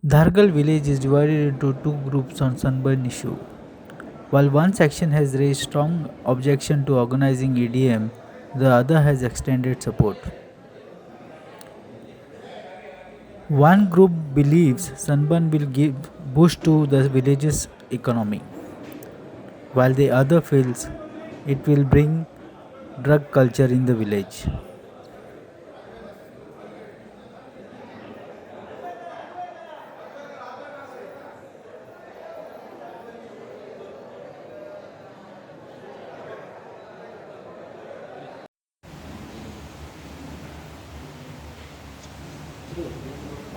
Dhargal village is divided into two groups on sunburn issue. While one section has raised strong objection to organizing EDM, the other has extended support. One group believes sunburn will give boost to the village's economy, while the other feels it will bring drug culture in the village.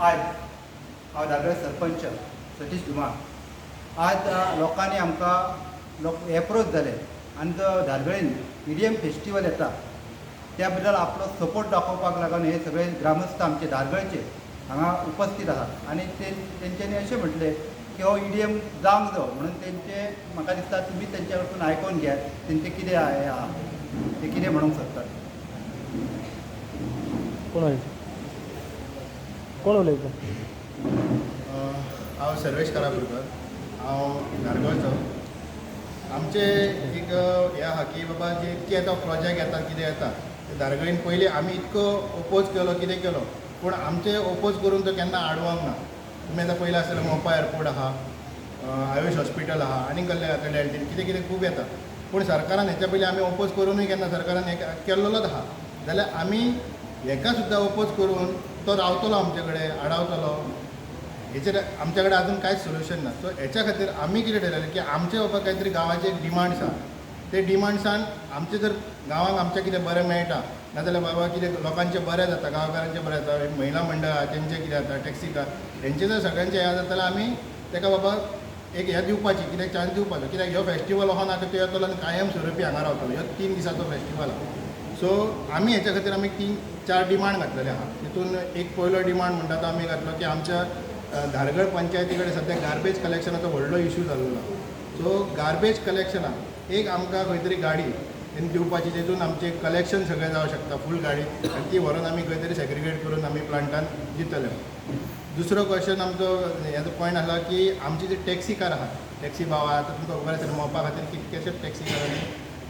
आज हांव धारगळ सरपंच सतीश धुमाळ. आज लोकांनी आमकां लोक approach जाले आनी जो धारगळीन EDM festival येता त्या बद्दल आपलो सपोर्ट दाखोवपाक लागून हे सगळे ग्रामस्थ आमचे धारगळचे हांगा उपस्थित आसात आनी ते तेंच्यांनी अशें म्हटलें की हो ईडीएम जावंक जायो म्हणून तेंचे म्हाका दिसता तुमी तेंच्या कडसून आयकोन घेयात तेंचें कितें हें आहा ते कितें म्हणूंक सोदतात. कोण उलयता? कोण उलयता? हांव सर्वेश कारापुरकर, हांव धारगळचो. आमचे एक हें आहा की बाबा जे इतके आतां प्रोजेक्ट येता कितें येता ते धारगळीन पयलीं आमी इतको ओपोज केलो कितें केलो, पूण आमचे ओपोज करून तो केन्ना आडवंक ना. तुमी आतां पयलें आसतलें मोपा एअरपोर्ट आहा, आयुश हॉस्पिटल आहा, आनी कसलें आतां डॅल्टीन कितें कितें खूब येता, पूण सरकारान हेच्या पयलीं आमी ओपोज करुनूय केन्ना सरकारान हें केल्लोच आहा. जाल्यार आमी हेका सुद्दां ओपोज करून तो रावतलो आमचे कडेन आडावतलो, हेचेर आमच्या कडेन अजून कांयच सोल्युशन ना. सो हेच्या खातीर आमी कितें ठरयलें की आमचे बाबा कांय तरी गांवाचे एक डिमांड्स आहा, ते डिमांड्सान आमचे जर गांवांक आमच्या कितें बरें मेळटा नाजाल्यार बाबा कितें लोकांचें बरें जाता, गांवकारांचें बरें जाता, महिला मंडळ आहा तेंचें कितें जाता, टॅक्सीकार हेंचें जर सगळ्यांचें हें जाता जाल्यार आमी तेका बाबा एक हें दिवपाची कित्याक चान्स दिवपाचो, कित्याक ह्यो फेस्टिवल असो ना की तो येतलो आनी कायम स्वरुपी हांगा रावतलो. ह्यो 3 दिसांचो फेस्टिवल आहा. सो आमी हेच्या खातीर आमी 3-4 डिमांड घातलेले आहा. तितून एक पयलो डिमांड म्हणटा तो आमी घातलो की आमच्या धारगळ पंचायती कडेन सद्या गार्बेज कलेक्शनाचो व्हडलो इशू जाल्लो आहा. सो गार्बेज कलेक्शनाक एक आमकां खंय तरी गाडी तेणी दिवपाची जेतून आमचें कलेक्शन सगळें जावं शकता, फूल गाडी, आनी ती व्हरोन आमी खंय तरी सेग्रिगेट करून आमी प्लांटान दितले. दुसरो क्वेश्चन आमचो हेजो पॉयंट आसलो की आमची जी टॅक्सी कार आहा, टॅक्सी भाव आहा, आतां तुमकां खबर आसा मोपा खातीर कितकेशेच टॅक्सीकारांनी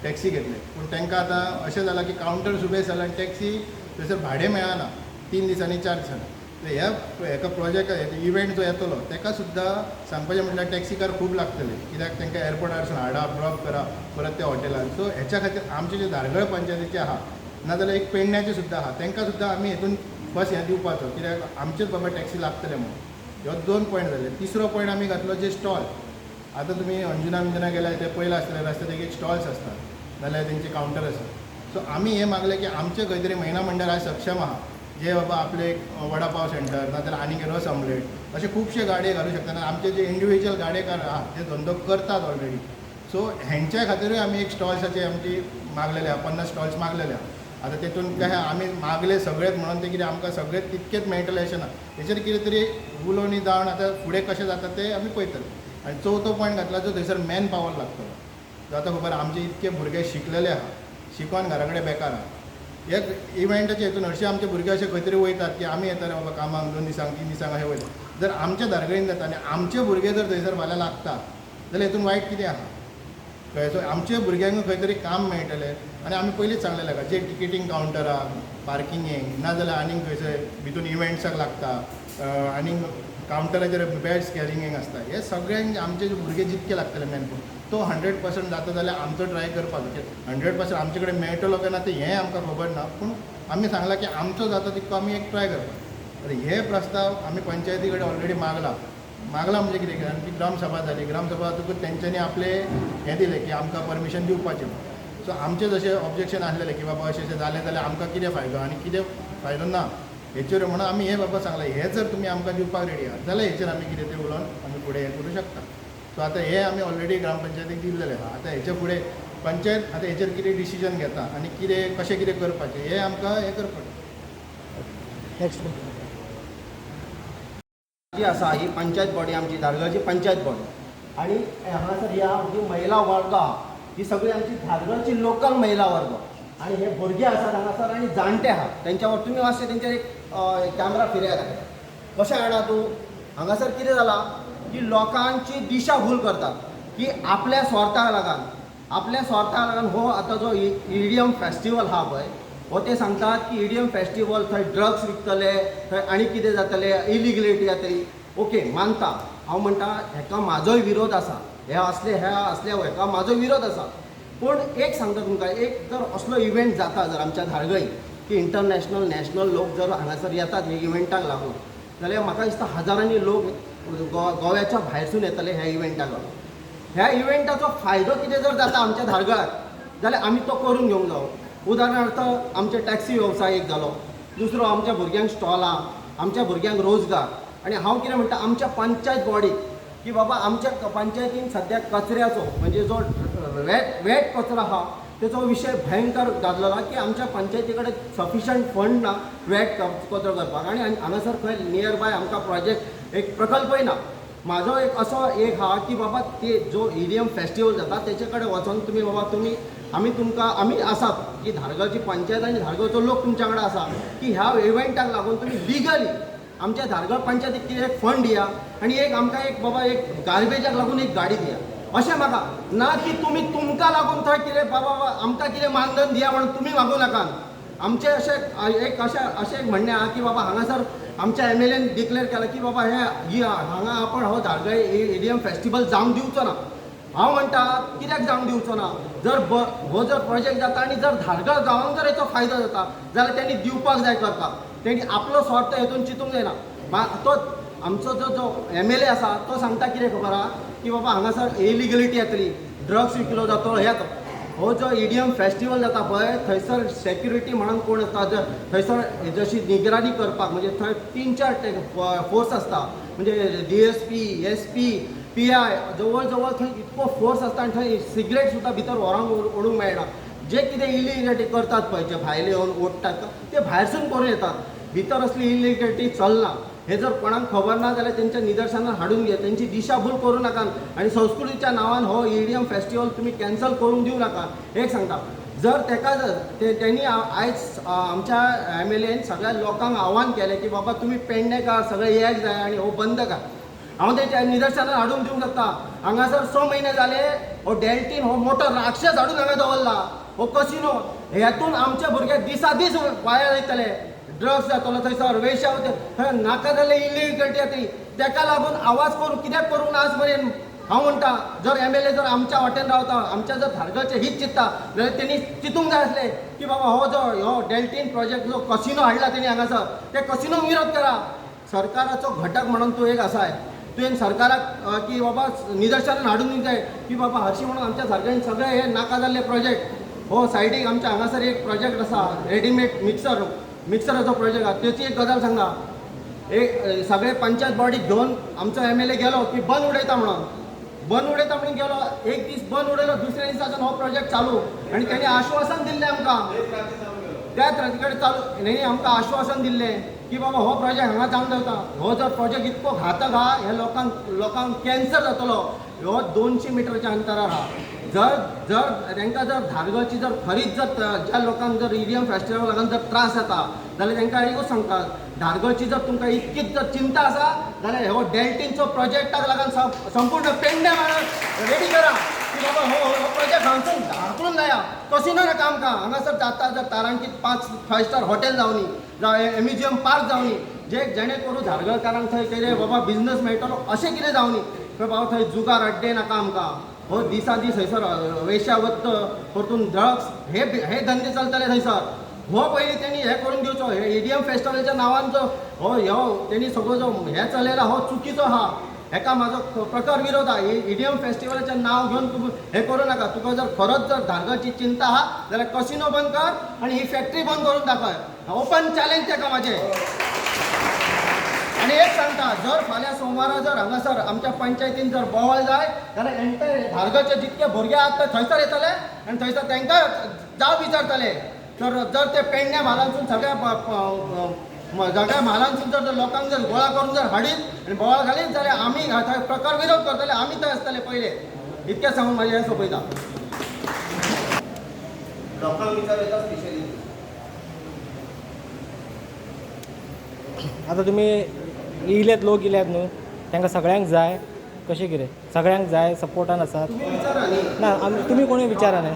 टॅक्सी घेतले, पूण तांकां आतां अशें जालां की कावंटर सुबेज जाला आनी टॅक्सी थंयसर भाडें मेळना 3 दिसांनी 4 दिसांनी. ह्या हेका प्रोजेक्ट इव्हेंट जो येतलो तेका सुद्दां सांगपाचें म्हटल्यार टॅक्सीकार खूब लागतले, कित्याक तांकां एअरपोर्टारसून हाडा ड्रॉप करा परत त्या हॉटेलान. सो हेच्या खातीर आमचे जे धारगळ पंचायतीचे आहा नाजाल्यार एक पेडण्याचे सुद्दां आहा तांकां सुद्दां आमी हेतून फर्स्ट हें दिवपाचो, कित्याक आमचेच बाबा टॅक्सी लागतले म्हणून. ह्यो 2 पॉयंट जाले. तिसरो पॉयंट आमी घातलो जे स्टॉल. आतां तुमी अंजुना बिंजुना गेल्यार ते पयलें आसतलें रस्त्या देगेक स्टॉल्स आसतात नाजाल्यार तेंचे कावंटर आसतात. सो आमी हें मागलें की आमचे खंय तरी महिला मंडळ आयज सक्षम आहा जे बाबा आपले एक वडा पाव सेंटर नाजाल्यार आनीक रस ऑमलेट अशे खुबशे गाडये घालूं शकता. आमचे जे इंडिविज्युअल गाडेकार आहा जे धंदो करतात ऑलरेडी, सो हेंच्या खातीरूय आमी एक स्टॉल्साचे आमची मागलेले आहा, 50 स्टॉल्स मागलेले आहा. आतां तेतून काय आमी मागले सगळेच म्हणून ते कितें आमकां सगळेच तितकेच मेळटलें अशें ना, हेचेर कितें तरी उलोवणी जावन आतां फुडें कशें जाता तें आमी पळयतले. आनी चवथो पॉयंट घातला जो थंयसर मॅन पावर लागतलो. जो आतां खबर आमचे इतके भुरगे शिकलेले आहा, शिकोन घरा कडेन बेकार आहा. एक इव्हेंटाचे हितून हरशीं आमचे भुरगे अशे खंय तरी वयतात की आमी येता रे बाबा कामाक 2 दिसांक 3 दिसांक अशें वयता. जर आमच्या धारगळीन जाता आनी आमचे भुरगे जर थंयसर फाल्यां लागता जाल्यार हितून वायट कितें आहा? कळ्ळें? सो आमच्या भुरग्यांक खंय तरी काम मेळटलें. आनी आमी पयलींच सांगलेलें आहा जे टिकेटींग कावंटराक, पार्किंगेक, नाजाल्यार आनीक खंयसर भितून इव्हेंट्साक लागता, आनीक कावंटराचेर बॅड्स कॅरिंगेक आसता, हे सगळ्यांक आमचे भुरगे जितके लागतले मॅन तो 100% जाता जाल्यार आमचो ट्राय करपाक. 100% आमचे कडेन मेळटलो काय ना तें हें आमकां खबर ना, पूण आमी सांगलां की आमचो जाता तितको आमी एक ट्राय करपाक. तर हे प्रस्ताव आमी पंचायती कडेन ऑलरेडी मागला. मागला म्हणजे कितें, आमची ग्रामसभा जाली, ग्रामसभा जातकूच तेंच्यांनी आपलें हें दिलें की आमकां परमिशन दिवपाचें. सो आमचें जशें ऑब्जेक्शन आसलेलें की बाबा अशें अशें जालें जाल्यार आमकां कितें फायदो आनी कितें फायदो ना हेचेर म्हणून आमी हें बाबा सांगलां, हें जर तुमी आमकां दिवपाक रेडी आहात जाल्यार हेचेर आमी कितें तें उलोवन आमी फुडें हें करूं शकता. सो आतां हें आमी ऑलरेडी ग्रामपंचायतीक दिल्लेलें आहा. आतां हेच्या फुडें पंचायत आतां हेचेर कितें डिसिजन घेता आनी कितें कशें कितें करपाचें हें आमकां हें करपाचें. नेक्स्ट जी आसा ही पंचायत बॉडी आमची धारगळची पंचायत बॉडी आनी हांगासर ह्या जी महिला वर्ग आहा ही सगळी आमची धारगळची लोकल महिला वर्ग आनी हे भुरगे आसात हांगासर आनी जाणटे आहा तेंच्यावर तुमी मातशें तेंचेर एक कॅमरा फिरयात. कशें जाणा तूं, हांगासर कितें जालां की लोकांची दिशाभूल करतात की आपल्या स्वार्थाक लागून, आपल्या स्वार्थाक लागून हो आतां जो ईडीएम फेस्टिवल आहा पळय, हो ते सांगतात की ईडीएम फेस्टिवल थंय ड्रग्स विकतले, थंय आनी कितें जातलें, इलिगलिटी जातली. ओके मानता, हांव म्हणटा हेका म्हाजोय विरोध आसा, हे असले ह्या असल्या हेका म्हाजो विरोध आसा. पूण एक सांगता तुमकां, एक जर असलो इव्हेंट जाता जर आमच्या धारगळी की इंटरनॅशनल नॅशनल लोक जर हांगासर येतात हे इव्हेंटाक लागून, जाल्यार म्हाका दिसता हजारांनी लोक गोव्याच्या भायरसून येतले ह्या इव्हेंटाक लागून. ह्या इव्हेंटाचो फायदो कितें जर जाता आमच्या धारगळाक जाल्यार आमी तो करून घेवंक जावो. उदाहरणार्थ आमचे टॅक्सी वेवसाय एक जालो, दुसरो आमच्या भुरग्यांक स्टॉलां, आमच्या भुरग्यांक रोजगार. आनी हांव कितें म्हणटा आमच्या पंचायत बॉडीक की बाबा आमच्या पंचायतीन सद्या कचऱ्याचो म्हणजे जो वेट कचरो आहा तेचो विशय भयंकर जाल्लो आहा की आमच्या पंचायती कडेन सफिशंट फंड ना वेट कचरो करपाक. आनी हांगासर खंय नियर बाय आमकां प्रोजेक्ट एक प्रकल्पय ना. म्हाजो एक असो एक आहा की बाबा ते जो ईडीएम फेस्टिवल जाता तेचे कडेन वचोन तुमी बाबा तुमी आमी तुमकां आमी आसात की धारगळची पंचायत आनी धारगळचो लोक तुमच्या कडेन आसा की ह्या इव्हेंटाक लागून तुमी लिगली आमच्या धारगळ पंचायतीक कितें एक फंड दिया आनी एक आमकां एक बाबा एक गार्बेजाक लागून एक गाडी दिया अशें म्हाका ना की तुमी तुमकां लागून थंय कितें बाबा आमकां कितें मानधन दिया म्हणून तुमी मागूं नाकात. आमचें अशें एक अशें अशें एक म्हणणें आहा की बाबा हांगासर आमच्या एमएलएन डिक्लेर केलां की बाबा हे ही हांगा आपण हो धारगळ ईडीएम फेस्टिवल जावंक दिवचो ना. हांव म्हणटा कित्याक जावंक दिवचो ना, जर हो जर प्रोजेक्ट जाता आनी जर धारगळ गांवांक जर हेचो फायदो जाता जाल्यार त्यांनी दिवपाक जाय करपाक, तेणी आपलो स्वार्थ हेतून चिंतूंक जायना. तो आमचो जो जो एमएलए आसा तो सांगता कितें खबर आहा की बाबा हांगासर इलिगलिटी येतली, ड्रग्स विकलो जातलो, हे हो जो ईडीएम फेस्टिवल जाता पळय थंयसर सेक्युरिटी म्हणून कोण आसता थंयसर जशी निगराणी करपाक म्हणजे थंय 3-4 फोर्स आसता, म्हणजे डीएसपी एसपी पीआय जवळ जवळ थंय इतको फोर्स आसता आनी थंय सिगरेट सुद्दां भितर व्हरोंक ओडूंक मेळना. जे कितें इलिगलिटी करतात पळय जे भायले येवन ओडटात ते भायरसून करून येतात, भितर असली इलिगलिटी चलना. हे जर कोणाक खबर ना जाल्यार तेंच्या निदर्शनाक हाडून घे, तेंची दिशाभूल करूं नाकात आनी संस्कृतीच्या नांवान हो ईडीएम फेस्टिवल तुमी कॅन्सल करूंक दिवं नाका. एक सांगता जर तेका जर तेणी आयज आमच्या एमएलएन सगळ्या लोकांक आव्हान केलें की बाबा तुमी पेडणेकार सगळे एक जाय आनी हो बंद कर, हांव तेच्या निदर्शनाक हाडून दिवंक शकता. हांगासर 6 म्हयने जाले हो डेल्टीन हो मोठो राक्षस हाडून हांगा दवरला, हो कसिनो. हेतून आमचे भुरगे दिसा दीस वाया वयतले, ड्रग्स जातलो थंयसर, वेश्या थंय नाका जाल्ले इलिगलिटी जातली. तेका लागून आवाज करून कित्याक करूंक ना आज मेरेन. हांव म्हणटा जर एमएलए जर आमच्या वाटेन रावता, आमच्या जर धारगळचें हीत चिंत्ता जाल्यार तेणी चिंतूंक जाय आसलें की बाबा हो जो हो डेल्टीन प्रोजेक्ट जो कसिनो हाडला तेणी हांगासर ते कसिनो विरोध करा. सरकाराचो घटक म्हणून तूं एक आसाय, तुवें सरकाराक की बाबा निदर्शनान हाडून दिवंक जाय की बाबा हरशीं म्हणून आमच्या सारक्यान सगळे हे नाका जाल्ले प्रोजेक्ट हो सायडीक आमच्या हांगासर एक प्रोजेक्ट आसा रेडीमेड मिक्सर मिक्सराचो प्रोजेक्ट आसा. तेची एक गजाल सांगा, एक सगळे पंचायत बॉडीक घेवन आमचो एमएलए गेलो की बंद उडयता म्हणून, बंद उडयता म्हणून गेलो, एक दीस बंद उडयलो, दुसऱ्या दिसाच्यान हो प्रोजेक्ट चालू. आनी तेणी आश्वासन दिल्लें आमकां त्याच राती कडेन चालू, तेणी आमकां आश्वासन दिल्लें की बाबा हो प्रोजेक्ट हांगा जावंक जाता. हो जर प्रोजेक्ट इतको घातक आहा हे लोकांक लोकांक कॅन्सर जातलो, हो 200 मिटरच्या अंतरार आहा. जर जर तांकां जर धारगळची जर खरीच जर ज्या लोकांक जर ईडीएम फेस्टिवल लागून जर त्रास जाता जाल्यार तांकां एकूच सांगता, धारगळची जर तुमकां इतकीच जर चिंता आसा जाल्यार हो डेल्टीनचो प्रोजेक्टाक लागून संपूर्ण पेडणे रेडी करा की बाबा हो प्रोजेक्ट हांगसून धाकलून जाया. कसिनो नाका आमकां हांगासर जाता जर तारांकीत 5 स्टार हॉटेल जावनी जावं म्युझियम पार्क जावनी जे जेणे करून धारगळकारांक थंय कितें बाबा बिजनस मेळटलो अशें कितें जावनी. खंय बाबा थंय जुगार अड्डे नाका आमकां, हो दिसा दीस थंयसर वेश्यावृत्त परतून ड्रग्स हे हे धंदे चलतले थंयसर. हो पयलीं तेणी हें करून दिवचो. हे ईडीएम फेस्टिवलाच्या नांवान जो हो हो तेणी सगळो जो हें चलयला हो चुकीचो आहा, हेका म्हाजो प्रखर विरोध आहा. ईडीएम फेस्टिवलाचें नांव घेवन तूं हें करूं नाका. तुका जर खरोच जर धारगळची चिंता आहा जाल्यार कसिनो बंद कर आनी ही फॅक्टरी बंद करून दाखय. ओपन चॅलेंज तेका म्हाजें. आनी एक सांगता, जर फाल्यां सोमारा जर हांगासर आमच्या पंचायतीन जर बोवाळ जाय जाल्यार एंटायर धारगळचे जितके भुरगे आहात ते थंयसर येतले आनी थंयसर तांकां जाब विचारतले. तर जर ते पेडण्या म्हालांसून सगळ्या सगळ्या म्हालांसून जर लोकांक जर गोळा करून जर हाडीत आनी बोवाळ घालीत जाल्यार आमी थंय प्रकार विरोध करतले, आमी थंय आसतले पयले. इतकें सांगून म्हाजें हें सोंपयता. लोकांक विचार येता स्पेशली. आतां तुमी येयल्यात, लोक येयल्यात न्हू, तांकां सगळ्यांक जाय कशें कितें सगळ्यांक जाय सपोर्टान आसात ना. आमी तुमी कोणूय विचारा न्ही.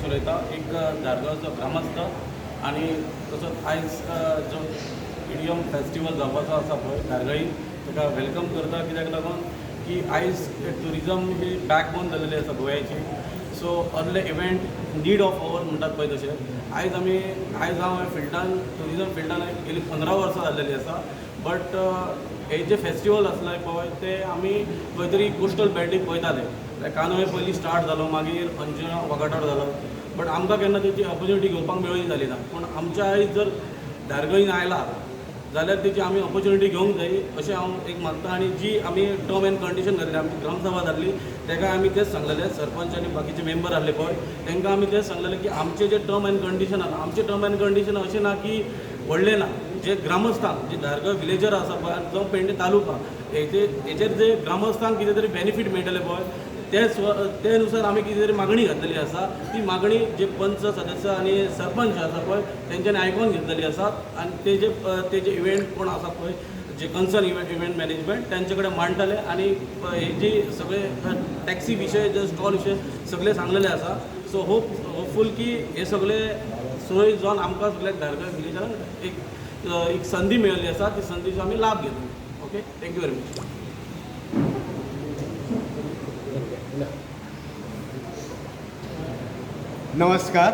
उलयता एक धारगळचो ग्रामस्थ आनी तसोच आयज जो इडियम फेस्टिवल जावपाचो आसा पळय धारगळी, ताका welcome करता. कित्याक लागून की आयज ट्युरिजम ही बॅकबोन जाल्लेली आसा गोव्याची. सो असले इव्हेंट नीड ऑफ our म्हणटात पळय तशें आयज आमी आयज हांव ह्या फिल्डान, ट्युरिजम फिल्डान गेली 15 वर्सां जाल्लेली आसा. बट हे जे फेस्टिवल आसले पळय ते आमी खंय तरी कोस्टल बेल्टीक पळयताले. लायक कानोळे पयलीं स्टार्ट जालो, मागीर अंजुना वागातोर जालो, बट आमकां केन्ना तेची ऑपोर्चुनिटी घेवपाक मेळ्ळी जाली ना. पूण आमच्या आयज जर धारगळीन आयला जाल्यार तेची आमी ऑपोर्चुनिटी घेवंक जाय अशें हांव एक मागता. आनी जी आमी टर्म एंड कंडिशन घातली, आमची ग्रामसभा जाल्ली, ताका आमी तेंच सांगलेलें, सरपंच आनी बाकीचे मेंबर आहले पळय तांकां आमी तेंच सांगलेलें की आमचे जे टर्म एंड कंडिशन आसा, आमचे टर्म एंड कंडिशन अशें ना की व्हडलें ना, जे ग्रामस्थांक जे धारगळ विलेजर आसा पळय आनी जावं पेडणे तालुका हेचेर जे ग्रामस्थांक कितें तरी बेनिफीट मेळटलें पळय ते नुसार आमी कितें तरी मागणी घातलेली आसा. ती मागणी जे पंच सदस्य आनी सरपंच आसा पळय तेंच्यांनी आयकोन घेतलेली आसा. आनी ते जे इव्हेंट कोण आसा पळय जे कन्सर्न इव्हेंट मॅनेजमेंट तेंचे कडेन मांडटले. आनी हे जे सगळे टॅक्सी विशय जे स्टॉल विशय सगळे सांगलेले आसा. सो होपफूल की हे सगळे सोय जावन आमकां सगळ्याक धारगळ विलेजान एक संदी मेळिल्ली आसा, ती संदीचो आमी लाभ घेतले. Okay, thank you very much. नमस्कार,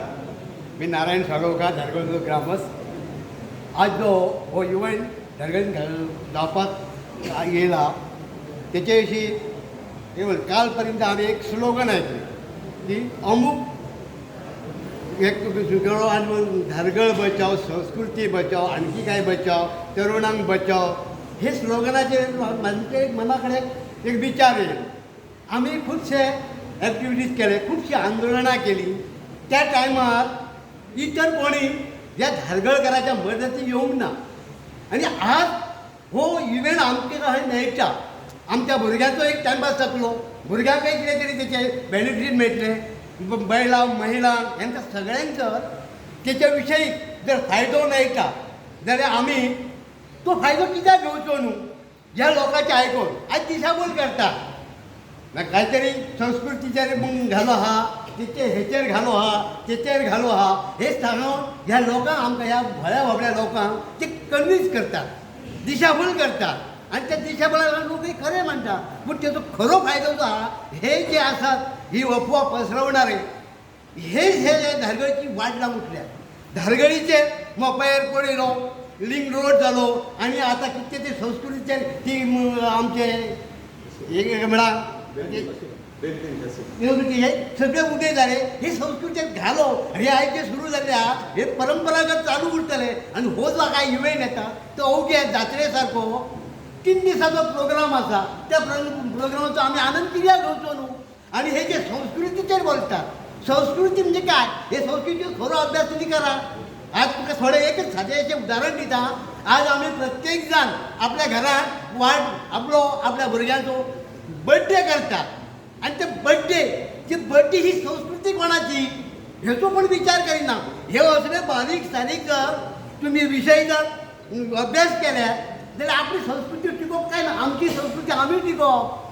मी नारायण साळगांवकार, धारगळचो ग्रामस्थ. आज जो हो इव्हेंट धारगळीन जावपाक येयला तेचे विशीं कालपर्यंत आमी एक स्लोगन आयकलें की अमूक एक सगळो आनी धारगळ बचाव, संस्कृती बचाव, आणखी काय बचाव, तरुणांक बचाव, हे स्लोगनाचेर म्हजे मना कडेन एक विचार येयलो. आमी खुबशे एक्टिविटीज केले, खुबशीं आंदोलनां केली. त्या टायमार इतर कोणी ह्या धारगळकाराच्या मदतीक येवंक ना. आनी आज हो इव्हेंट आमकां खंय मेळटा, आमच्या भुरग्यांचो एक टायमपास जातलो, भुरग्यांकय कितें तरी तेचे बेनिफीट मेळटले, बैलां महिलांक हेंकां सगळ्यांक तेच्या विशयी जर फायदो मेळटा जाल्यार आमी तो फायदो कित्याक घेवचो न्हू. ह्या लोकांचें आयकून आयज दिशाभूल करता ना, कांयतरी संस्कृतीचेर म्हूण घालो आहा, तेचे हेचेर घालो आहा, तेचेर घालो आहा, हे सांगून ह्या लोकांक आमकां ह्या भोळ्या भाबड्या लोकांक ते कन्विन्स करतात, दिशाभूल करतात. आनी त्या दिशाभुलाक लागून लोकूय खरें मानता, पूण तेचो खरो फायदो जो आहा हे जे आसात ही अफवा पसरवणारे हे हे धारगळची वाट लावन उठल्या. धारगळीचेर मोपा एअरपोर्ट येयलो, लिंक रोड जालो, आनी आतां कितें ते संस्कृतीचेर ती आमचे एक म्हळ्यार हे सगळे उदय जाले, ही संस्कृती घालो. हे आयज जे सुरू जाल्ले आहा हे परंपरागत चालू उरतले. आनी हो जो काय इव्हेंट येता तो अवघ्या जात्रे सारको 3 दिसाचो प्रोग्राम आसा, त्या प्रोग्रामाचो आमी आनंद कित्याक घेवचो न्हू. आनी हे जे संस्कृतीचेर बोलतात, संस्कृती म्हणजे काय हे संस्कृतीचो खरो अभ्यास तुमी करा. आज तुका थोडे एकच सादें अशें उदाहरण दिता. आज आमी प्रत्येक जाण आपल्या घरांत वाड आपलो आपल्या भुरग्यांचो बड्डे करता. आनी ते बड्डे ती बड्डे ही संस्कृती कोणाची हेचो कोण विचार करिना. हे असले बारीक सारीक जर तुमी विशय जर अभ्यास केल्यार जाल्यार आपली संस्कृती टिकोवप काय ना, आमची संस्कृती आमी टिकोवप.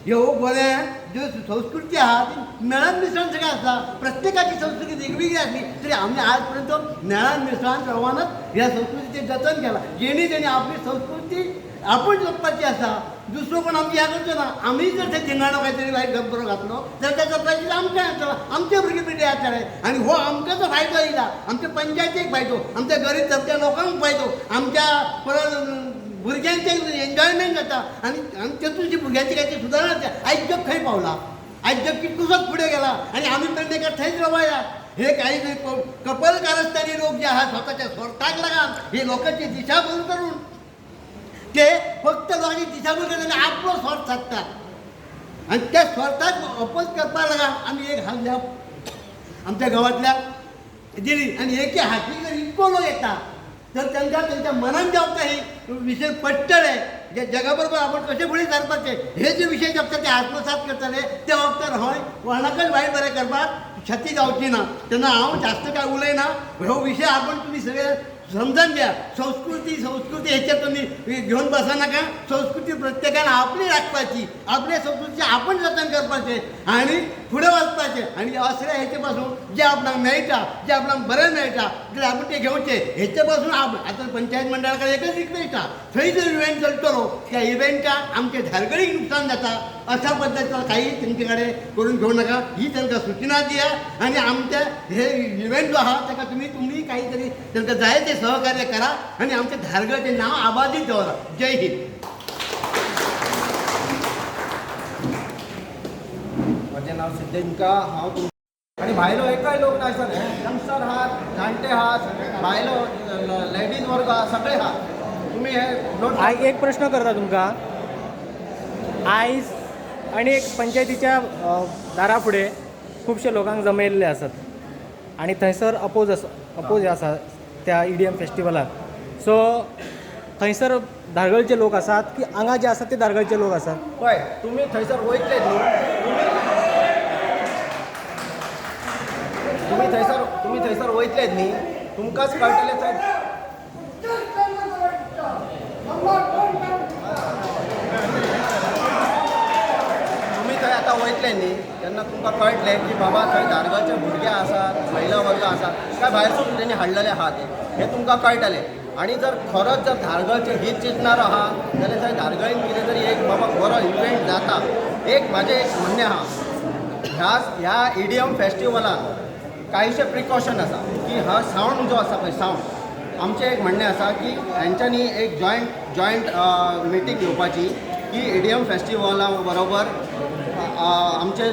ह्यो गोंयांत ज्यो संस्कृती आहा ती मेळान मिसळान सगळें आसा. प्रत्येकाची संस्कृती वेगवेगळी आसली तरी आमी आज पर्यंत मेळान मिसळान प्रमाणात ह्या संस्कृतीचें जतन केलां. जेणी तेणी आपली संस्कृती आपूण जपपाची आसा, दुसरो कोण आमची ह्या करचो ना. आमी जर ते धिंगाणो कांय तरी वायट बरो घातलो जाल्यार तेजो प्रायस आमकां येतलो, आमचे भुरगे पिड्ड्यार जातले. आनी हो आमकां जो फायदो येयला, आमच्या पंचायतीक फायदो, आमच्या गरीब धबक्या लोकांक फायदो, आमच्या परत भुरग्यांचें एन्जॉयमेंट जाता. आनी आनी तेतून जी भुरग्यांची कांय सुदारणा जाता. आयज जग खंय पावला, आयज जग कितकुसोच फुडें गेला आनी आमी पेडणेकर थंयच रावया. हे काही जे कपल कारस्थानी लोक जे आहात स्वतःच्या स्वार्थाक लागून हे लोकांची दिशाभूल करून ते फक्त लोकांची दिशाभूल करून आपलो स्वार्थ साधतात आणि त्या स्वार्थाक अपोज करपाक लागून आमी एक हाल आमच्या गांवांतल्या दिली. आनी एके हाती जर इतको लोक येता तर तांकां तेंच्या मनान जेवता हे विशय पडटले जे जगा बरोबर आपण कशें फुडें सरपाचें हे जे विशय जगता ते आत्मसात करतले ते वखदार हय कोणाकच वायट बरें करपाक क्षती जावची ना. तेन्ना हांव जास्त काय उलयना, हो विशय आपण तुमी सगळे समजून घ्या. संस्कृती संस्कृती हेचेर तुमी घेवन बसनाका. संस्कृती प्रत्येकान आपली राखपाची, आपल्या संस्कृतीचें आपण जतन करपाचें आनी फुडें वचपाचें आनी असल्या हेचे पासून जें आपणाक मेळटा, जें आपणाक बरें मेळटा जाल्यार आपूण तें घेवचें. हेचे पासून आतां पंचायत मंडळा कडेन एकच रिक्वेस्ट आहा, थंय जर इव्हेंट चलतलो त्या इव्हेंटाक आमचे धारगळीक नुकसान जाता अशा पद्दतीचो काही तेंचे कडेन करून घेवं नाका, ही तांकां सुचना दिया. आनी आमचे हे इव्हेंट जो आहा ताका तुमी तुमी काही तरी तांकां जाय ते सहकार्य करा आनी आमच्या धारगळचें नांव आबादीत दवरा. जय हिंद. म्हजें नांव सिद्धेंका. हांव आनी भायलो एकय लोक नासता, यंगस्टर आहात, जाणटे आहात, बायलो लेडीज वर्ग आहा, सगळे आहात. तुमी हे नोट एक प्रश्न करता तुमकां. आयज आनी एक पंचायतीच्या दारा फुडें खुबशे लोकांक जमयल्ले आसात आनी थंयसर अपोज आसा, अपोज आसा त्या ईडीएम फेस्टिवलाक. सो थंयसर धारगळचे लोक आसात की हांगा जे आसात ते धारगळचे लोक आसात? पळय, तुमी थंयसर वयतले न्हू, तुमी थंयसर वयतले न्ही, तुमकांच कळटलें थंय. तुमी थंय आतां वयतले न्ही तेन्ना तुमकां कळटलें की बाबा थंय धारगळचे भुरगे आसात, महिला वर्ग आसात काय भायरसून तेणी हाडलेले आहा ते, हें तुमकां कळटलें. आनी जर खरोच जर धारगळचें हीत चिंतणारो आहा जाल्यार थंय धारगळीन कितें तरी एक बाबा बरो इव्हेंट जाता. एक म्हाजें एक म्हणणें आहा, ह्या ईडीएम फेस्टिवलान कांयशे प्रिकॉशन आसा की हा सावंड जो आसा पळय सावंड, आमचें एक म्हणणें आसा की हेंच्यांनी एक जॉयंट मिटींग घेवपाची की ईडीएम फेस्टिवला बरोबर आमचे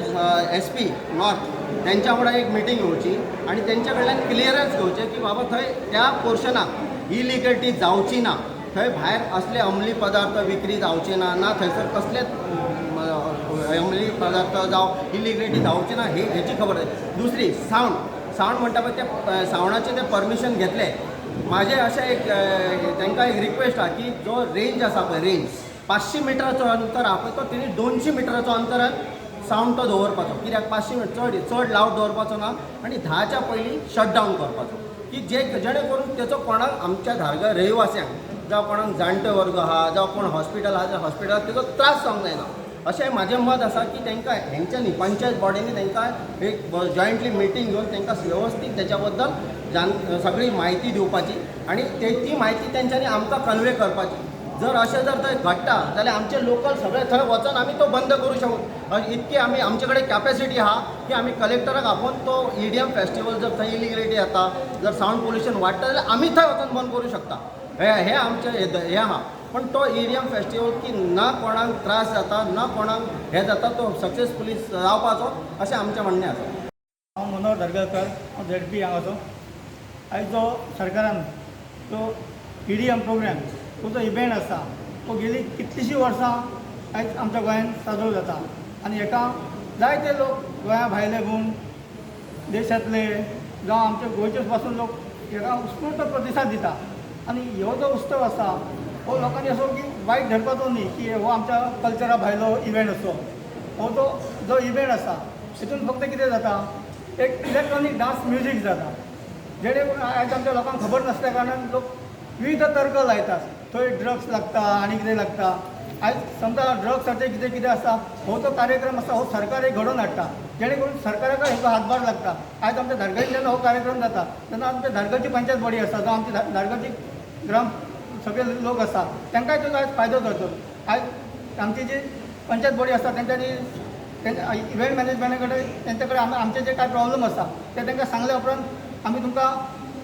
SP north तेंच्या वांगडा एक मिटींग घेवची आनी तेंच्या कडल्यान क्लियरन्स घेवचें की बाबा थंय त्या पोर्शनाक इलिगलिटी जावची ना, थंय भायर असले अंमली पदार्थ विक्री जावचे ना, ना थंयसर कसलेच अंमली पदार्थ जावं इलिगलिटी जावची ना, ही हेची खबर. दुसरी सावंड म्हणटा पळय ते सावंडाचें ते परमिशन घेतलें. म्हाजें अशें एक तांकां एक रिक्वेस्ट आहा की जो रेंज आसा पळय, रेंज 500 मिटराचो अंतर आहा पळय, तो तेणी 200 मिटराचो अंतरान सावंड तो दवरपाचो. कित्याक 500 मिटर चड लावड दवरपाचो ना आनी 10च्या पयलीं शट डावन करपाचो की जे जेणे करून तेचो कोणाक आमच्या धारगळ रहिवास्यांक जावं कोणाक जाणटे वर्ग आहा जावं कोण हॉस्पिटल आहा जाल्यार हॉस्पिटलाक तेचो त्रास जावंक जायना. अशें म्हाजें मत आसा की तांकां हेंच्यांनी पंचायत बॉडींनी तांकां एक जॉयंटली मिटींग घेवन तांकां वेवस्थीत तेच्या बद्दल सगळी म्हायती दिवपाची आनी ती म्हायती तेंच्यांनी आमकां कन्वे करपाची. जर अशें जर थंय घडटा जाल्यार आमचे लोकल सगळे थंय वचून आमी तो बंद करूं शकू. इतकी आमी आमचे कडेन कॅपेसिटी आहा की आमी कलेक्टराक आपोवन तो ईडीएम फेस्टिवल जर थंय इलिगलिटी जाता, जर सावंड पोल्युशन वाडटा जाल्यार आमी थंय वचून बंद करूं शकता. हे आमचें हें आहा. पण तो ईडीएम फेस्टिवल की ना कोणाक त्रास जाता ना कोणाक हें जाता, तो सक्सेसफुली जावपाचो अशें आमचें म्हणणें आसा. हांव मनोहर धारगळकर, हांव ZP हांगाचो. आयज जो सरकारान जो ईडीएम प्रोग्राम तो जो इव्हेंट आसा तो गेली कितलींशीं वर्सां आयज आमच्या गोंयांत साजरो जाता आनी हेका जायते लोक गोंया भायले म्हूण देशांतले जावं आमचे गोंयचे पासून लोक हेका उत्स्फूर्त प्रतिसाद दिता. आनी हो जो उत्सव आसा हो लोकांनी असो की वायट धरपाचो न्ही की हो आमच्या कल्चरा भायलो इव्हेंट असो. हो जो इव्हेंट आसा हितून फक्त कितें जाता, एक इलेक्ट्रॉनीक डांस म्युजीक जाता, जेणे करून आयज आमच्या लोकांक खबर नासल्या कारणान लोक विविध तर्क लायतात, थंय ड्रग्स लागता आनी कितें लागता. आयज समजा ड्रग्साचें कितें कितें आसा, हो जो कार्यक्रम आसा हो सरकार एक घडोवन हाडटा, जेणे करून सरकाराकय हेचो हातभार लागता. आयज आमच्या धारगळीन जेन्ना हो कार्यक्रम जाता तेन्ना आमच्या धारगळची पंचायत बॉडी आसा जावं आमची धारगळची ग्राम सगळे लोक आसा तांकांय तेजो आयज फायदो जातो. आयज आमची जी पंचायत बॉडी आसा तेंच्यांनी इव्हेंट मॅनेजमेंटा कडेन तेंचे कडेन आमचे जे कांय प्रॉब्लम आसा ते तांकां सांगल्या उपरांत आमी तुमकां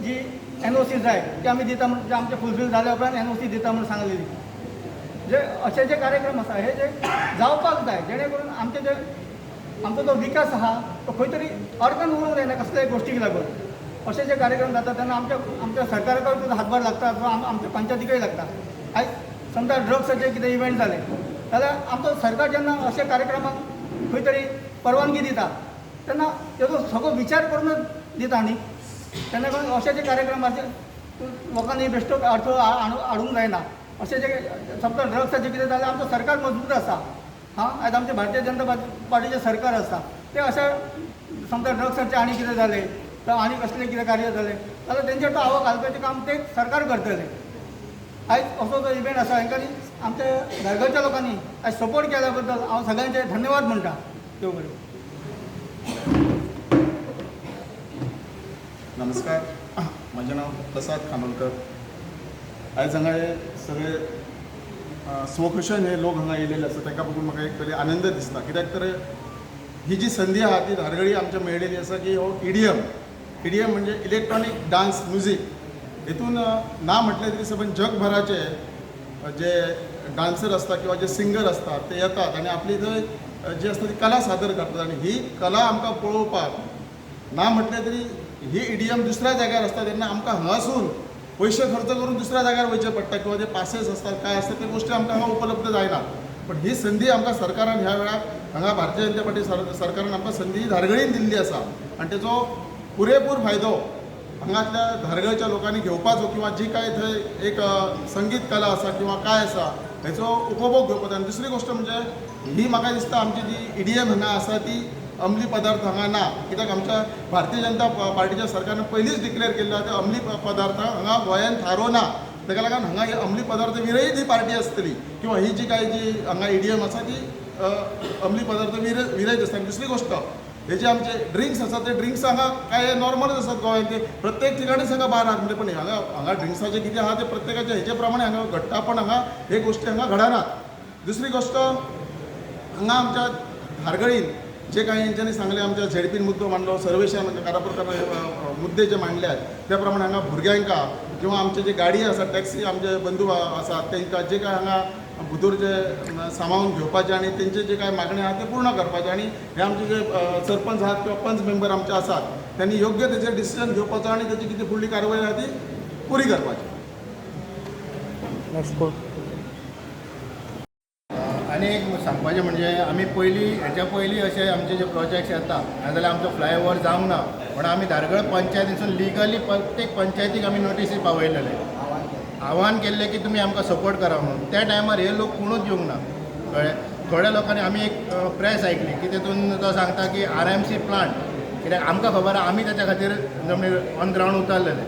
जी NOC जाय ती आमी दिता म्हण, जे आमचे फुलफील जाल्या उपरांत NOC दिता म्हूण सांगलेली. जे अशे जे कार्यक्रम आसा हे जे जावपाक जाय, जेणे करून आमचे जे आमचो जो विकास आहा तो खंय तरी अडकन उरूंक जायना कसल्याय गोश्टीक लागून. अशे जे कार्यक्रम जाता तेन्ना आमच्या आमच्या सरकाराकूय ताजो हातभार लागता किंवा आमच्या पंचायतीकय लागता. आयज समजा ड्रग्साचे कितें इव्हेंट जाले जाल्यार आमचो सरकार जेन्ना अशे कार्यक्रमाक खंय तरी परवानगी दिता तेन्ना तेजो सगळो विचार करूनच दिता न्ही. तेन्ना करून अशे जे कार्यक्रमाचे लोकांनी बेश्टो अडथळो हाडूंक जायना. अशें जे समजा ड्रग्साचें कितें जाल्यार आमचो सरकार मजबूत आसा. हां, आयज आमचें भारतीय जनता पार्टीचें सरकार आसा तें अशें समजा ड्रग्साचें आनी कितें जालें जावं आनी कसलें कितें कार्य जालें जाल्यार तेंचेर तो आवो घालपाचें काम तें सरकार करतलें. आयज असो जो इव्हेंट आसा हेंकांनी आमच्या धारगळच्या लोकांनी आयज सपोर्ट केल्या बद्दल हांव सगळ्यांचे धन्यवाद म्हणटा. देव बरें. नमस्कार, म्हजें नांव प्रसाद खानोलकर. आयज हांगा हे सगळे स्वखुशान हे लोक हांगा येयलेले आसा ताका बघून म्हाका एक पयलीं आनंद दिसता. कित्याक तर ही जी संदी आहा ती धारगळी आमच्या मेळ्ळेली आसा की हो ईडीएम, ईडीएम म्हणजे इलेक्ट्रॉनीक डान्स म्युजीक. हेतून ना म्हटलें तरी सबंद जगभराचे जे डान्सर आसता किंवा जे सिंगर आसता ते येतात आनी आपली थंय जी आसता ती कला सादर करतात. आनी ही कला आमकां पळोवपाक ना म्हटलें तरी ही ईडीएम दुसऱ्या जाग्यार आसता तेन्ना आमकां हांगासून पयशे खर्च करून दुसऱ्या जाग्यार वयचें पडटा किंवा जे पासेस आसतात काय आसता ते गोश्टी आमकां हांगा उपलब्ध जायना. पण ही संदी आमकां सरकारान ह्या वेळार हांगा भारतीय जनता पार्टी सरकारान आमकां संदी धारगळीन दिल्ली आसा आनी तेजो पुरेपूर फायदो हांगातल्या धारगळच्या लोकांनी घेवपाचो किंवा जी काय थंय एक संगीत कला आसा किंवा काय आसा हेचो उपभोग घेवपाचो. आनी दुसरी गोश्ट म्हणजे ही म्हाका दिसता आमची जी ईडीएम हांगा आसा ती अंमली पदार्थ हांगा ना. कित्याक आमच्या भारतीय जनता पार्टीच्या सरकारन पयलींच डिक्लेअर केल्लो आहा ते अंमली पदार्थ हांगा गोंयांत थारो ना. ताका लागून हांगा ही अंमली पदार्थ विरयत ही पार्टी आसतली किंवा ही जी काय जी हांगा ईडीएम आसा ती अंमली पदार्थ विरयत आसता. आनी दुसरी गोश्ट हे जे आमचे ड्रिंक्स आसात ते ड्रिंक्स हांगा काय नॉर्मलच आसात गोंयांत, ते प्रत्येक ठिकाणीच हांगा बार आहात म्हणजे. पण हांगा हांगा ड्रिंक्साचें कितें आहा ते प्रत्येकाच्या हेचे प्रमाणे हांगा घडटा, पण हांगा हे गोश्टी हांगा घडनात. दुसरी गोश्ट हांगा आमच्या धारगळीन जे काही हेंच्यांनी सांगलें, आमच्या झेडपीन मुद्दो मांडलो, सर्वेशान कारापूरकर मुद्दे जे मांडले आहेत त्या प्रमाणे हांगा भुरग्यांका किंवा आमचे जे गाडी आसा टॅक्सी आमचे बंधू आसात तांकां जे काय हांगा भितर जे सामावून घेवपाचे आनी तेंचे जे काय मागणे आहा ते पूर्ण करपाचे. आनी हे आमचे जे सरपंच आहात किंवा पंच मेंबर आमचे आसात त्यांनी योग्य तेचेर डिसिजन घेवपाचो आनी तेची कितें फुडली कारवाय आहा ती पुरी करपाची. नेक्स्ट कोण? आनी एक सांगपाचें म्हणजे आमी पयलीं हेच्या पयलीं अशे आमचे जे प्रोजेक्ट्स येता नाजाल्यार आमचो फ्लायओवर जावंक ना म्हणून आमी धारगळ पंचायतीसून लिगली प्रत्येक पंचायतीक आमी नोटीसी पावयलेले, आव्हान केल्लें की तुमी आमकां सपोर्ट करा म्हणून. त्या टायमार हे लोक कोणूच येवंक ना. कळ्ळें? थोड्या लोकांनी आमी एक प्रेस आयकली की तेतून तो सांगता की आरएमसी प्लांट, कित्याक आमकां खबर आहा आमी ताच्या खातीर जमनीर ऑन ग्रावंड उतरलेले,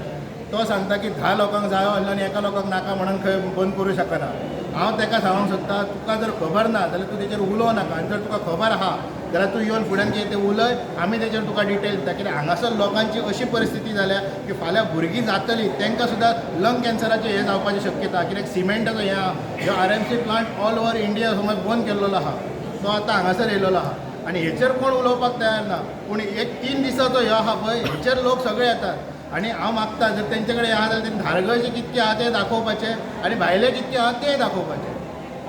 तो सांगता की 10 लोकांक जायो आसलो आनी एका लोकांक नाका म्हणून खंय बंद करूं शकना. हांव ताका सांगूंक सोदता तुका जर खबर ना जाल्यार तूं तेचेर उलोवं नाका आनी जर तुका खबर आहा जाल्यार तूं येवन फुड्यान कितें तें उलय, आमी तेचेर तुका डिटेल दिता. कित्याक हांगासर लोकांची अशी परिस्थिती जाल्या की फाल्यां भुरगीं जातलीं तांकां सुद्दां लंग कॅन्सराचें हें जावपाची शक्यता. कित्याक सिमेंटाचो हें आहा, ह्यो RMC plant all over India समज बंद केल्लो आहा, तो आतां हांगासर येयलेलो आहा आनी हेचेर कोण उलोवपाक तयार ना. पूण एक 3 दिसाचो ह्यो आहा पळय हेचेर लोक सगळे येतात आनी हांव मागता जर तेंचे कडेन आहा जाल्यार तें धारगळचे कितके आहा ते दाखोवपाचे आनी भायले कितके आहा ते दाखोवपाचे.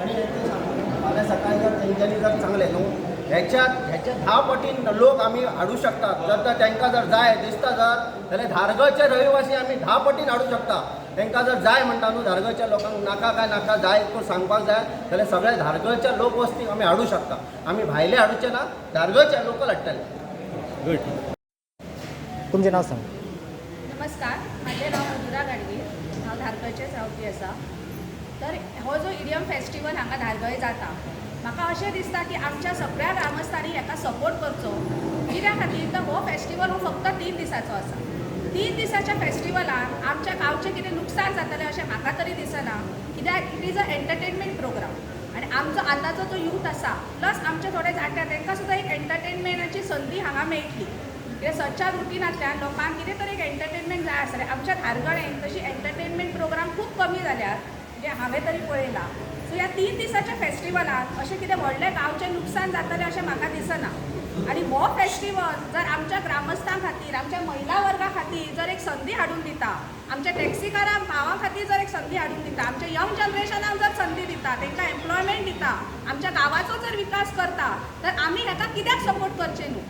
आनी फाल्यां सकाळी जर तेंच्यांनी जर सांगलें न्हू हेच्या हेच्या 10 पटीन लोक आमी हाडूं शकतात. जर तर तांकां जर जाय दिसता जर जाल्यार धारगळचे रहिवासी आमी 10 पटीन हाडूं शकता. तांकां जर जाय म्हणटा न्हू धारगळच्या लोकांक नाका काय नाका जाय तो सांगपाक जाय जाल्यार सगळे धारगळच्या लोकवस्तीक आमी हाडूं शकता. आमी भायले हाडुचे ना, धारगळचे लोकल हाडटले. गुड. तुमचें नांव सांग. नमस्कार, म्हाजें नांव मधुरा गाडगीर, हांव धारगळचेच रावपी आसा. तर हो जो ईडीएम फेस्टिवल हांगा धारगळे जाता, म्हाका अशें दिसता की आमच्या सगळ्या ग्रामस्थांनी हाका सपोर्ट करचो. कित्या खातीर तर हो फेस्टिवल हो फक्त 3 दिसाचो आसा. 3 दिसाच्या फेस्टिवलान आमच्या गांवचें कितें लुकसाण जातलें अशें म्हाका तरी दिसना. कित्याक it is a entertainment programme आनी आमचो आतांचो जो यूथ आसा प्लस आमचे थोडे जाणटे तांकां सुद्दां एक एंटरटेनमेंटाची संदी हांगा मेळटली. कित्याक सदच्या रुटिनांतल्यान लोकांक कितें तरी एक एंटरटेनमेंट जाय आसलें. आमच्या धारगळेन तशी एंटरटेनमेंट प्रोग्राम खूब कमी जाल्यात, म्हणजे हांवें तरी पळयलां. सो ह्या 3 दिसाच्या फेस्टिवलान अशें कितें व्हडलें गांवचें लुकसाण जातलें अशें म्हाका दिसना. आनी हो फेस्टिवल जर आमच्या ग्रामस्थां खातीर, आमच्या महिला वर्गा खातीर जर एक संदी हाडून दिता, आमच्या टॅक्सीकारां भावां खातीर जर एक संदी हाडून दिता, आमच्या यंग जनरेशनाक जर संदी दिता, तांकां एम्प्लॉयमेंट दिता, आमच्या गांवाचो जर विकास करता, तर आमी हाका कित्याक सपोर्ट करचे न्हू?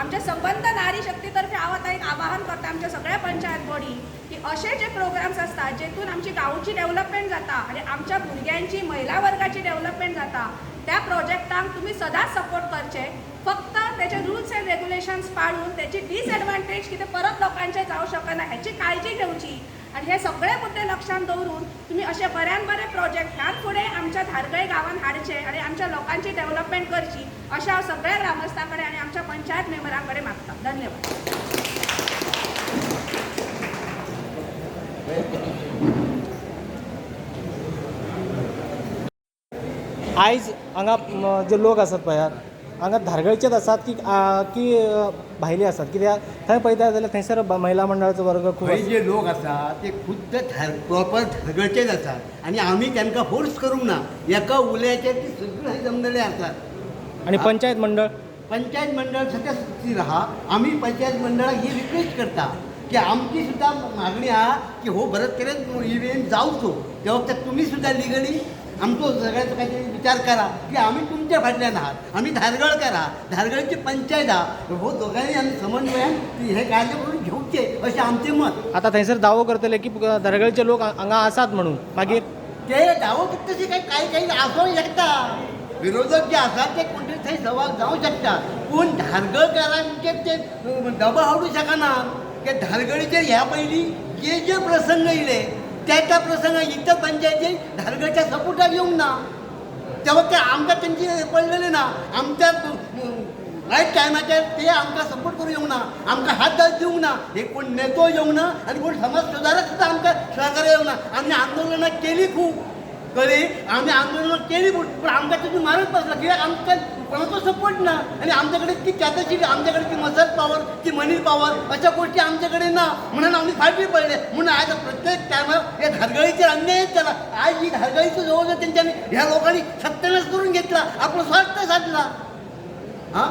आमच्या संबंद नारी शक्ती तर्फे हांव आतां एक आवाहन करता आमच्या सगळ्या पंचायत बॉडी की अशे जे प्रोग्राम्स आसता जेतून आमची गांवची डेव्हलपमेंट जाता आनी आमच्या भुरग्यांची, महिला वर्गाची डेव्हलपमेंट जाता, त्या प्रोजेक्टांक तुमी सदांच सपोर्ट करचे. फक्त त्याचे रुल्स अँड रेग्युलेशन्स पाळून त्याची डिसएडवांटेज कितें परत लोकांचे जावं शकना हेची काळजी घेवची आनी हे सगळे मुद्दे लक्षांत दवरून तुमी अशे बऱ्यान बरे प्रोजेक्ट ह्यान फुडें आमच्या धारगळे गांवांत हाडचे आनी आमच्या लोकांची डेव्हलपमेंट करची अशें हांव सगळ्या ग्रामस्थां कडेन आनी आमच्या पंचायत मेंबरां कडेन मागता. धन्यवाद. आयज हांगा जे लोक आसात पळयात हांगा धारगळचेच आसात की की भायले आसात? कित्याक थंय पळयता जाल्यार थंयसर महिला मंडळाचो वर्ग खूब थंय जे लोक आसा ते खुद्द प्रॉपर धारगळचेच आसात आनी आमी तांकां फोर्स करूंक ना. एका उल्याचेर ते सगळे जमलेले आसात. आनी पंचायत मंडळ? पंचायत मंडळ सद्या स्थितीर आहा. आमी पंचायत मंडळाक ही रिक्वेस्ट करता की आमची सुद्दां मागणी आहा की हो बरेच तरेन इव्हेंट जावचो, त्या वखदाक तुमी सुद्दां लिगली आमचो सगळ्याचो काहीतरी विचार करा की आमी तुमच्या फाटल्यान आहात. आमी धारगळकार आहा, धारगळची पंचायत आहा, हो दोगांनी आमी समन्वयान हे कार्य करून घेवचे अशें आमचें मत. आतां थंयसर दावो करतले की धारगळचे लोक हांगा आसात म्हणून, मागीर ते दावो तशे काय कांय कांय आसूंक शकता. विरोधक जे आसात ते कोण तरी थंय सवाल जावंक शकता, पूण धारगळकारांचेर ते दबाव हाडूंक शकना. की धारगळीचेर ह्या पयलीं जे जे प्रसंग येयले त्या त्या प्रसंगाक इतर पंचायती धारगळच्या सपोर्टाक येवंक ना. तेव्हा ते आमकां तेंची पडलेले ना. आमच्या रायट टायमाचेर ते आमकां सपोर्ट करूंक येवंक ना, आमकां हात दिवंक ना. हे कोण नेतो येवंक ना आनी कोण समाज सुदारक सुद्दां आमकां सहकार्य येवंक ना. आमी आंदोलनां केली खूब, कळ्ळी? आमी आंदोलनां केली पूण आमकां तितून मारत बसला कित्याक आमकां कोणाचो सपोर्ट ना आनी आमच्या कडेन ती कॅपॅसिटी, आमच्या कडेन ती मसल पावर, ती मनी पावर अशा गोष्टी आमच्या कडेन ना म्हणून आमी फाटी पडले. म्हणून आज प्रत्येक टायमार ह्या धारगळीचेर अन्यायच जाला. आज ही धारगळीचो जवळ जवळ तेंच्यांनी ह्या लोकांनी सत्यानाश करून घेतला, आपलो स्वार्थ साधला. हां,